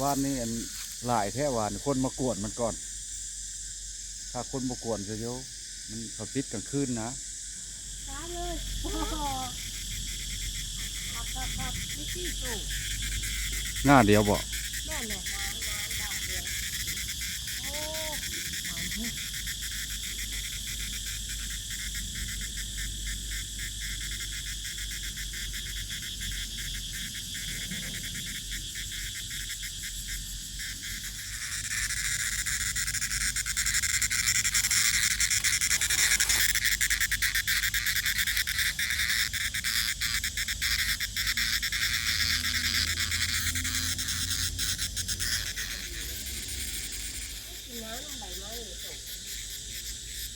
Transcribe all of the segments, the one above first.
ວານນີ້ອັນຫຼາຍແທ້ ວານນີ້ຄົນມາກວນມັນກ່ອນ ຖ້າຄົນບໍ່ກວນຊະໂຍ ມັນເຂົາປິດກາງຄືນນະ. ຕາມເລີຍ ຄັກໆໆ ມີສີ່ໂຕ ງາດຽວບໍ? ແມ່ນແຫຼະ ງາ ງາດຽວ ໂອ້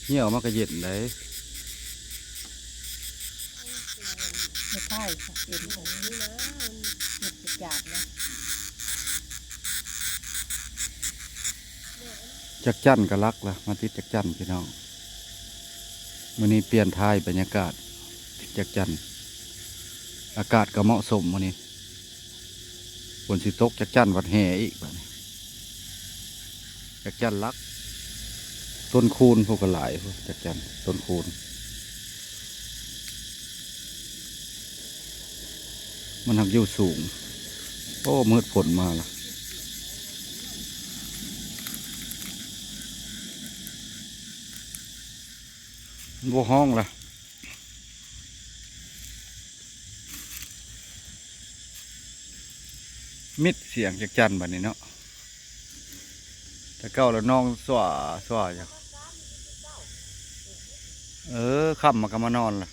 ເຫື່ອມັນກະເຢັນໄດ໋. ເຮັດໄດ້ ເຮັດ ເຮັດຈາກນະ. ຈັກຈັ່ນກະຫຼັກລະ ມາຕິດຈັກຈັ່ນພີ່ນ້ອງ. ມື້ນີ້ປ່ຽນຖ່າຍບັນຍາກາດ ຈັກຈັ່ນ ອາກາດກະເໝາະສົມມື້ນີ້. ຝົນຊິຕົກ ຈັກຈັ່ນວັດແຫ່ອີກບາດນີ້. ຈັກຈັ່ນຫຼັກ ຕົ້ນຄູນພວກກະຫຼາຍ ຈັກຈັ່ນຕົ້ນຄູນ ມັນຮັກຢູ່ສູງ. ໂອ້ ມືດຝົນມາລະ ມັນບໍ່ຮ້ອງລະ. ມິດສຽງຈັກຈັ່ນບາດນີ້ເນາະ. ແຕ່ເກົ່າລະ ນ້ອງສວາ ສວາຢູ່. ເອີ ຄ່ຳມາກະມານອນລະ.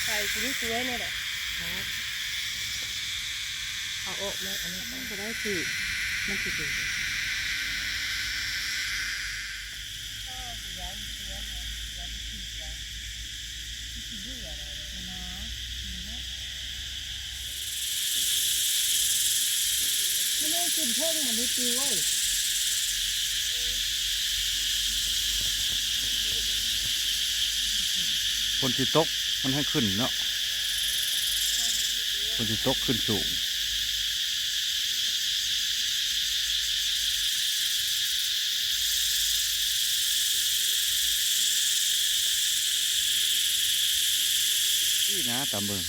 ໄປຊິມີສວຍແນ່ແຫຼະ. ເອົາອອກແລ້ວ ອັນນີ້ມັນກະໄດ້ຄື ມັນຊິເປັນ ມັນຍັງຂຶ້ນເທິງ ມັນນີ້ຕິວເອີຍ. ຝົນຊິຕົກ ມັນໃຫ້ຂຶ້ນເນາະ ຝົນຊິຕົກຂຶ້ນສູງ. ນີ້ນະ ຕາມເບິ່ງ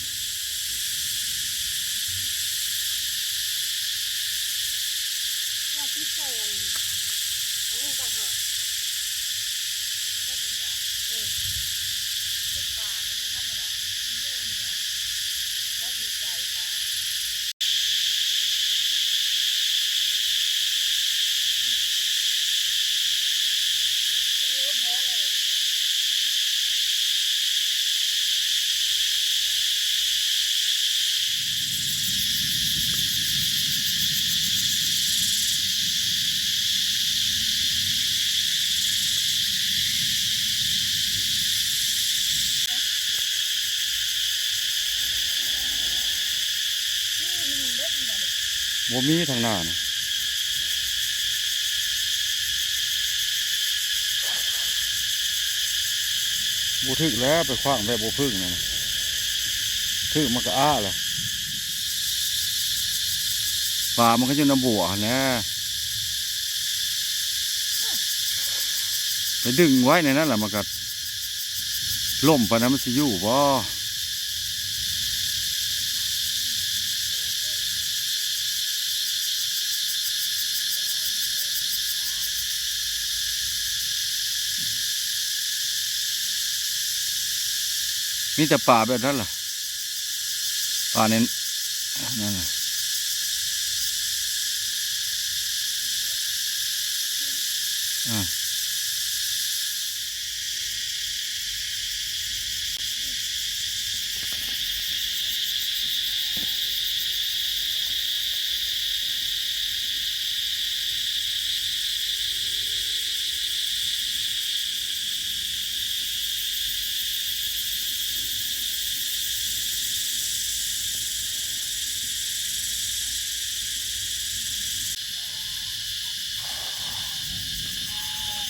ວ່າຕິດໃສ່ອັນ ອັນໜຶ່ງຕ່າງຫາກ ເອີ ເຮັດປາກໍບໍ່ທຳມະດາ ກິນເລີຍນີ້ນະ ລາວດີໃຈປາ. ບໍ່ມີທາງໜ້ານະ ບໍ່ຖືກແລ້ວ ໄປຂວາງແບບບໍ່ເພິ່ງນັ້ນນະ ຖືກມັນກະອ້າລະ. ປາມັນກະຢູ່ນຳບົວຫັ້ນແຫຼະ ໄປດຶງໄວ້ໃນນັ້ນລະ ມັນກະ ລົ້ມປານນັ້ນມັນຊິຢູ່ບໍ່? ມີແຕ່ປາແບບນັ້ນລະ ປາໃນນັ້ນລະ ອາ. ໂອ້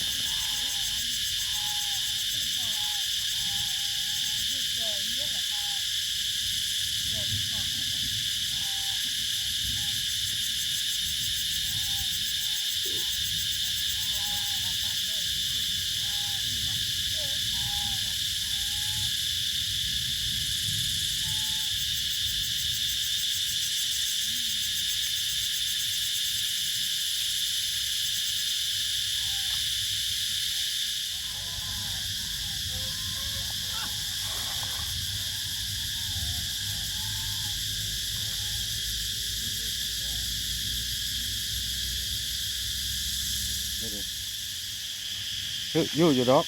ຖືກຢູ່ ຢູ່ດອກ.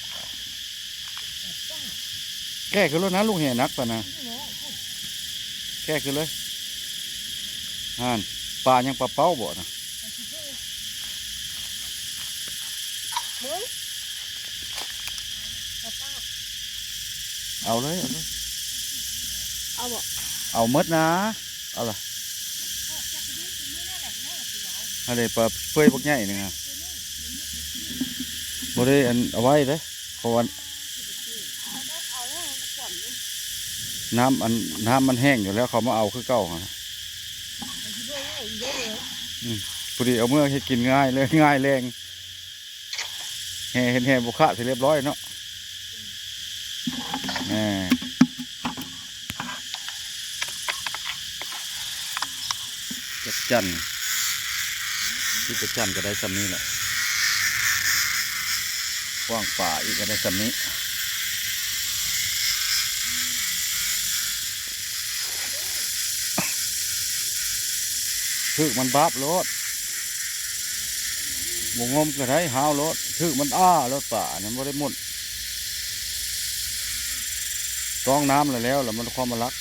ແກ້ຂຶ້ນໂລດນະ ລູກແຫໜັກປານນະ ແກ້ຂຶ້ນເລີຍ. ຫັ້ນ ປາຫຍັງ ປາເປົ້າບໍນະ? ເອົາເລີຍ ເອົາເລີຍ ເອົາບໍ່? ເອົາໝົດນະ ເອົາລະ. ຫັ້ນເດ້ ປາເປື່ອຍບັກໃຫຍ່ໜຶ່ງ ບໍ່ໄດ້ອັນ ເອົາໄວ້ເດ້ ເພາະວ່າ ນ້ຳອັນ ນ້ຳມັນແຫ້ງຢູ່ແລ້ວ ເຂົາມາເອົາຄືເກົ່າຫັ້ນ. ອືມ ພໍດີເອົາເມືອເຮັດກິນງ່າຍເລີຍ ງ່າຍແຮງ. ແຫ່ ເຫັນແຫ່ບໍ່ຄະຊິລຽບຮ້ອຍເນາະ. ແໝ່ ຈັກຈັ່ນ ທີ່ຈັກຈັ່ນກໍໄດ້ຊ່ຳນີ້ແຫຼະ ກວ້າງປາອີກກໍໄດ້ຊ່ຳນີ້. ຖືກມັນບາບໂລດ ບໍ່ງົມກໍໄດ້ ຫ້າວໂລດ ຖືກມັນອ້າໂລດ. ປາອັນນັ້ນບໍ່ໄດ້ໝົດ ຕ້ອງນ້ຳແລ້ວ ແລ້ວມັນຄວາມມາລັກ.